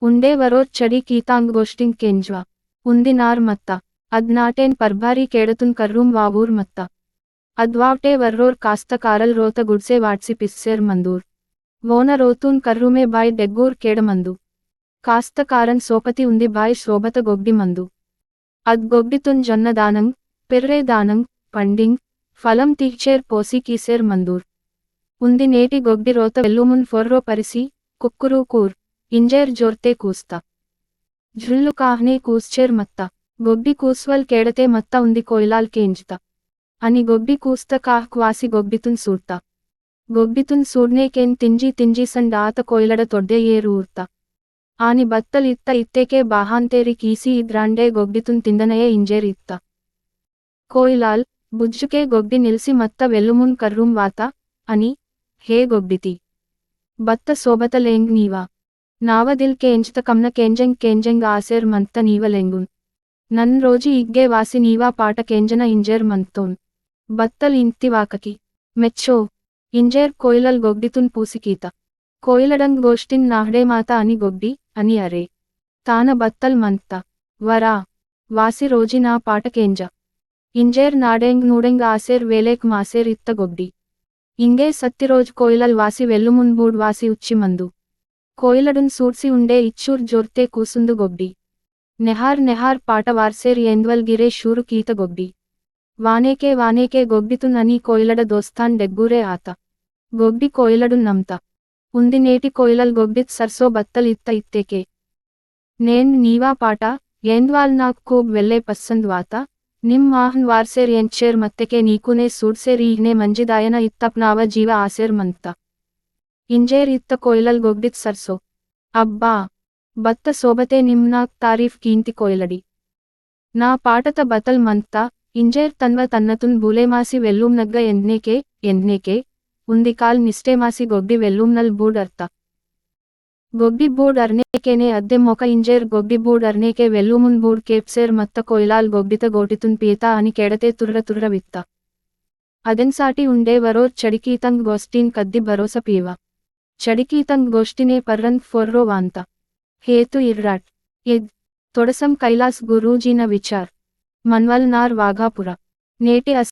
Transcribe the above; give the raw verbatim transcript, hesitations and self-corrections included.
उंडे वरोर चड़ी कीतांग गोष्टिंग केंजवा। उंदी नार मत्ता। अद नाटेन परभारी केड़तुन कर्रुम वावूर मत्ता। अद वावटे वर्रोर कास्तकारल रोत गुड्से वाटसी पिस्सेर मंदूर। वोन रोतून कर्रुमे बाय डेग्गूर केड़ मंदु। कास्तकारन सोपति उंदी बाय शोभत गोग्डि मंदु। अद गोग्डितुन जन्न दानंग, पेर्रे दानंग, पंडिंग, फलम तीहचेर पोसी कीसेर मंदूर। उंदी नेटी गोग्डि रोत वेल्लुमुन फोर्रो परिसी, कुक्कुरू कूर, इंजेर जोर्ते कूस्ता। झुल्लु काहने कूस्चेर मत्ता। गोग्डि कूस्वल केड़ते मत्ता उंदी कोयलाल केंजता। अनि गोग्डि कूस्ता काह क्वासी गोग्डितुन सूड़ता। गोग्डितुन सूड़ने केन तिंजी तिंजी संडात कोयलड़ तोड्डे येर ऊर्ता। आनी बत्तल इत्ता इत्तेके बाहांतेरी कीसी इद्रांडे गोग्डितुन तिंदनये इंजेर इत्ता। कोयलाल, बुज्जुके गोग्डि निल्सी मत्त वेल्लुमुन कर्रुम वाता, अनि, हे गोग्डिती। बत्त सोबत लेंग नीवा। नाव दिल केंजत कमन केंजेंग केंजेंग आसेर मंत नीव लेंगुन। नन रोजी इग्गे वासी नीवा पाट केंजन इंजेर मंतोन। बत्तल इंति वाककी। मेच्चो। इंजेर कोयलल गोग्डितुन पूसिकीता। कोयलडंग गोष्टिन नाहडे माता अनि गोग्डी, अनि अरे। तान बत्तल मंता। वरा। वासी रोजी ना पाट केंजा। इंजेर नाडेंग नूडेंग आसेर वेलेक मासेर इत्त गोग्डी। इंगे सत्तिरोज कोयलल वासी वेल्लुमुन बूड वासी उच्ची मंदु। कोयलडुन सूडसी उंडे इच्चूर जोर्ते कूसुंदु गोग्डी। नेहार नेहार पाट वारसेर येंद्वल गिरे शूरु कीत गोग्डी। वानेके वानेके गोग्डितुन अनि कोयलड दोस्तान डेग्गूरे आता। गोग्डी कोयलडुन नमता। उंदी नेटी कोयलल गोग्डित सरसो बत्तल इत्त इत्तेके। नेन नीवा पाटा, येंद्वाल नाक खूब वेल्ले पसंद वाता, निम माहन वारसेर येंचेर मत्तेके नीकुने सूडसेर ईहने मंजिदायना इत्तप नावा जीवा आसेर मंता। इंजेर इत्त कोयलल गोग्डित सरसो। अब्बा। बत्त सोबते निम नाक तारीफ कींति कोयलडी। ना पाटत बतल मंता, इंजेर तन्व तन्नतुन भूलेमासी वेल्लूम नग्ग एन्नेके, एन्नेके, उंदी काल निस्टेमासी गोग्डी वेल्लूम नल बूड अर्ता। गोग्डी बूड अर्नेकेने अद्दे मोका इंजेर गोग्डी बूड अर्नेके वेल्लूमुन बूड केप्सेर मत्त कोयलाल गोग्डित गोटितुन पीता अनि केड़ते तुर्र तुर्र वित्ता। अदेन साटी उंडे वरोर चड़िकीतंग गोष्टीन कद्दी भरोसा पीवा। चड़िकीतंग गोष्टीने पर्रंग फोर्रो वांता। हेतु इर्राट। इद। तोड़सम कैलास गुरूजीन विचार। मनवल नार वाघापुरा। नेटे